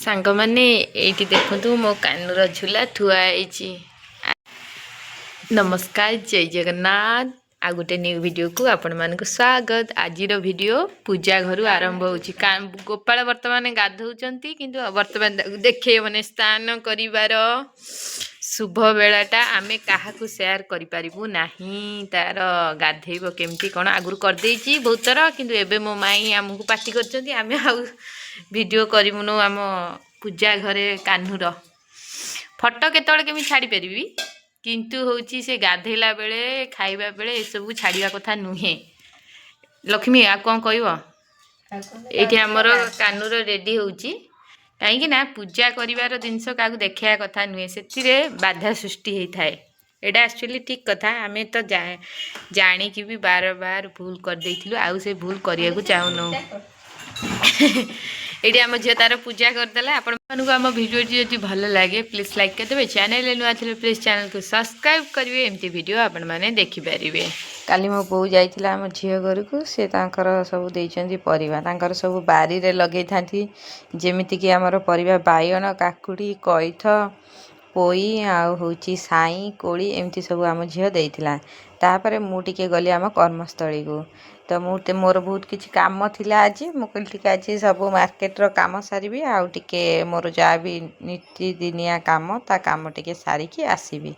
ସାଙ୍ଗମାନେ, ଏଇଠି ଦେଖନ୍ତୁ, ମୋ କାନୁର ଝୁଲା ଥୁଆ ହେଇଛି। ନମସ୍କାର, ଜୟ ଜଗନ୍ନାଥ। ଆଉ ଗୋଟେ ନ୍ୟୁ ଭିଡ଼ିଓକୁ ଆପଣମାନଙ୍କୁ ସ୍ୱାଗତ। ଆଜିର ଭିଡ଼ିଓ ପୂଜା ଘରୁ ଆରମ୍ଭ ହେଉଛି। ଗୋପାଳ ବର୍ତ୍ତମାନ ଗାଧଉଛନ୍ତି, କିନ୍ତୁ ବର୍ତ୍ତମାନ ତାକୁ ଦେଖେଇ ମାନେ ସ୍ନାନ କରିବାର ଶୁଭ ବେଳାଟା ଆମେ କାହାକୁ ସେୟାର କରିପାରିବୁ ନାହିଁ। ତାର ଗାଧେଇବ କେମିତି କ'ଣ, ଆଗରୁ କରିଦେଇଛି ବହୁତ ଥର, କିନ୍ତୁ ଏବେ ମୋ ମାଇଁ ଆମକୁ ପାଟି କରିଛନ୍ତି, ଆମେ ଆଉ ଭିଡ଼ିଓ କରିବୁନୁ ଆମ ପୂଜା ଘରେ। କାହ୍ନୁର ଫଟୋ କେତେବେଳେ କେମିତି ଛାଡ଼ିପାରିବି, କିନ୍ତୁ ହେଉଛି ସେ ଗାଧେଇଲା ବେଳେ, ଖାଇବା ବେଳେ ଏସବୁ ଛାଡ଼ିବା କଥା ନୁହେଁ। ଲକ୍ଷ୍ମୀ, ଆଉ କ'ଣ କହିବ? ଏଇଠି ଆମର କାନୁର ରେଡ଼ି ହେଉଛି, କାହିଁକି ନା ପୂଜା କରିବାର ଜିନିଷ କାହାକୁ ଦେଖାଇବା କଥା ନୁହେଁ, ସେଥିରେ ବାଧା ସୃଷ୍ଟି ହେଇଥାଏ। ଏଇଟା ଆକ୍ଚୁଆଲି ଠିକ୍ କଥା। ଆମେ ତ ଜାଣିକି ବି ବାର ବାର ଭୁଲ କରିଦେଇଥିଲୁ, ଆଉ ସେ ଭୁଲ କରିବାକୁ ଚାହୁଁନୁ। ଏଇଠି ଆମ ଝିଅ ତାର ପୂଜା କରିଦେଲା। ଆପଣମାନଙ୍କୁ ଆମ ଭିଡ଼ିଓଟି ଯଦି ଭଲ ଲାଗେ, ପ୍ଲିଜ୍ ଲାଇକ୍ କରିଦେବେ। ଚ୍ୟାନେଲରେ ନୂଆ ଥିଲେ ପ୍ଲିଜ୍ ଚ୍ୟାନେଲକୁ ସବସ୍କ୍ରାଇବ୍ କରିବେ। ଏମିତି ଭିଡ଼ିଓ ଆପଣମାନେ ଦେଖିପାରିବେ। କାଲି ମୋ ବୋଉ ଯାଇଥିଲା ଆମ ଝିଅ ଘରକୁ। ସେ ତାଙ୍କର ସବୁ ଦେଇଛନ୍ତି ପରିବା, ତାଙ୍କର ସବୁ ବାରିରେ ଲଗେଇଥାନ୍ତି। ଯେମିତିକି ଆମର ପରିବା ବାଇଗଣ, କାକୁଡ଼ି, କଇଥ, ପୋଇ ଆଉ ହେଉଛି ସାଇଁ, କୋଳି, ଏମିତି ସବୁ ଆମ ଝିଅ ଦେଇଥିଲା। ତାପରେ ମୁଁ ଟିକେ ଗଲି ଆମ କର୍ମସ୍ଥଳୀକୁ। ତ ମୁଁ ମୋର ବହୁତ କିଛି କାମ ଥିଲା ଆଜି। ମୁଁ କହିଲି, ଟିକେ ଆଜି ସବୁ ମାର୍କେଟର କାମ ସାରିବି ଆଉ ଟିକେ ମୋର ଯାହା ବି ନିତିଦିନିଆ କାମ, ତା କାମ ଟିକେ ସାରିକି ଆସିବି।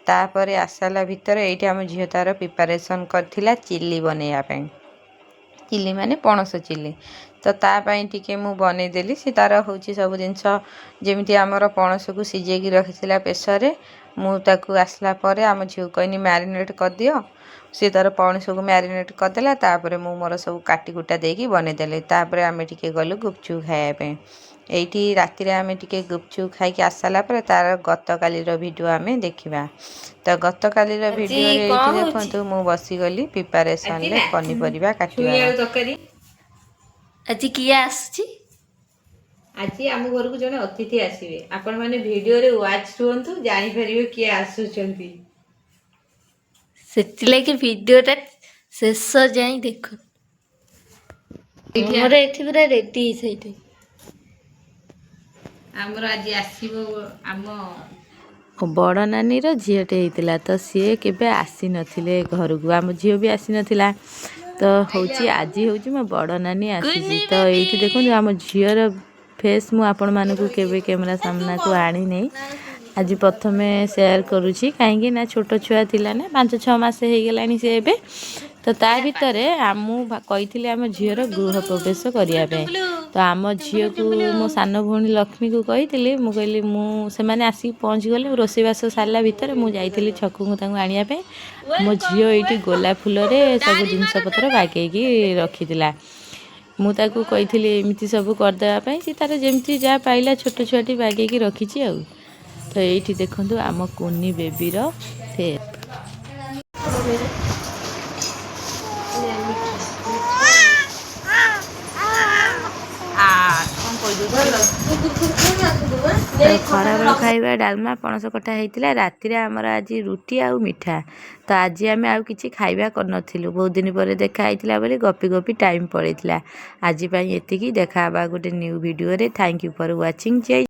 ତାପରେ ଆସିଲା ଭିତରେ ଏଇଠି ଆମ ଝିଅ ତାର ପ୍ରିପାରେସନ୍ କରିଥିଲା ଚିଲି ବନେଇବା ପାଇଁ। ଚିଲି ମାନେ ପଣସ ଚିଲି। ତ ତା ପାଇଁ ଟିକେ ମୁଁ ବନେଇଦେଲି। ସେ ତାର ହେଉଛି ସବୁ ଜିନିଷ, ଯେମିତି ଆମର ପଣସକୁ ସିଝେଇକି ରଖିଥିଲା ପ୍ରେସରରେ। ମୁଁ ତାକୁ ଆସିଲା ପରେ ଆମ ଝିଅକୁ କହିନି, ମ୍ୟାରିନେଟ୍ କରିଦିଅ। ସିଏ ତାର ପଣସକୁ ମ୍ୟାରିନେଟ୍ କରିଦେଲା। ତାପରେ ମୁଁ ମୋର ସବୁ କାଟି କୁଟା ଦେଇକି ବନେଇଦେଲି। ତାପରେ ଆମେ ଟିକେ ଗଲୁ ଗୁପଚୁପ୍ ଖାଇବା ପାଇଁ। ଏଇଠି ରାତିରେ ଆମେ ଟିକେ ଗୁପଚୁପ୍ ଖାଇକି ଆସିସାରିଲା ପରେ ତାର ଗତକାଲିର ଭିଡ଼ିଓ ଆମେ ଦେଖିବା। ତ ଗତକାଲିର ଆଜି ଭିଡ଼ିଓରେ କଣ ଏଇଠି ହଉଛି? ଦେଖନ୍ତୁ, ମୁଁ ବସିଗଲି ପ୍ରିପାରେସନ୍ରେ ପନିପରିବା ଛୁଇଁ କାଟିବାର। ଆଳୁ ତରକାରୀ। ଆଜି କିଏ ଆସୁଛି? ଆଜି ଆମ ଘରକୁ ଜଣେ ଅତିଥି ଆସିବେ। ଆପଣମାନେ ଭିଡ଼ିଓରେ ୱାଚ୍ ରୁହନ୍ତୁ, ଜାଣିପାରିବେ କିଏ ଆସୁଛନ୍ତି। ସେଥିଲାଗି ଭିଡ଼ିଓଟା ଶେଷ ଯାଏଁ ଦେଖ। ଆମର ଏଠି ପୁରା ରେଡି ହେଇସାରିଲାଣି। ଆମର ଆଜି ଆସିବ ଆମ ବଡ଼ ନାନୀର ଝିଅଟେ ହେଇଥିଲା, ତ ସିଏ କେବେ ଆସିନଥିଲେ ଘରକୁ। ଆମ ଝିଅ ବି ଆସିନଥିଲା। ତ ହେଉଛି ଆଜି ହେଉଛି ମୋ ବଡ଼ ନାନୀ ଆସିଛି। ତ ଏଇଠି ଦେଖନ୍ତୁ, ଆମ ଝିଅର ଫେସ୍ ମୁଁ ଆପଣମାନଙ୍କୁ କେବେ କ୍ୟାମେରା ସାମ୍ନାକୁ ଆଣିନି, ଆଜି ପ୍ରଥମେ ସେୟାର କରୁଛି। କାହିଁକି ନା ଛୋଟ ଛୁଆ ଥିଲା ନା, 5-6 ମାସ ହେଇଗଲାଣି ସେ ଏବେ। ତ ତା ଭିତରେ ମୁଁ କହିଥିଲି ଆମ ଝିଅର ଗୃହ ପ୍ରବେଶ କରିବା ପାଇଁ। ତ ଆମ ଝିଅକୁ, ମୋ ସାନ ଭଉଣୀ ଲକ୍ଷ୍ମୀକୁ କହିଥିଲି। ମୁଁ କହିଲି, ମୁଁ ସେମାନେ ଆସିକି ପହଞ୍ଚିଗଲେ, ମୁଁ ରୋଷେଇବାସ ସାରିଲା ଭିତରେ ମୁଁ ଯାଇଥିଲି ଛକକୁ ତାଙ୍କୁ ଆଣିବା ପାଇଁ। ମୋ ଝିଅ ଏଇଠି ଗୋଲାପ ଫୁଲରେ ସବୁ ଜିନିଷପତ୍ର ବାଗେଇକି ରଖିଥିଲା। ମୁଁ ତାକୁ କହିଥିଲି ଏମିତି ସବୁ କରିଦେବା ପାଇଁ। ସେ ତାର ଯେମିତି ଯାହା ପାଇଲା, ଛୋଟ ଛୁଆଟି, ବାଗେଇକି ରଖିଛି। ଆଉ ତ ଏଇଠି ଦେଖନ୍ତୁ ଆମ କୁନି ବେବିର ଫେସ୍। କଣ କହିଦଉଛି? ତ ଖରାବେଳ ଖାଇବା ଡାଲମା, ପଣସ କଠା ହେଇଥିଲା। ରାତିରେ ଆମର ଆଜି ରୁଟି ଆଉ ମିଠା। ତ ଆଜି ଆମେ ଆଉ କିଛି ଖାଇବା କରିନଥିଲୁ। ବହୁତ ଦିନ ପରେ ଦେଖା ହେଇଥିଲା ବୋଲି ଗପି ଗପି ଟାଇମ୍ ପଳେଇଥିଲା। ଆଜି ପାଇଁ ଏତିକି। ଦେଖା ହେବା ଗୋଟେ ନ୍ୟୁ ଭିଡ଼ିଓରେ। Thank you for watching. Jay.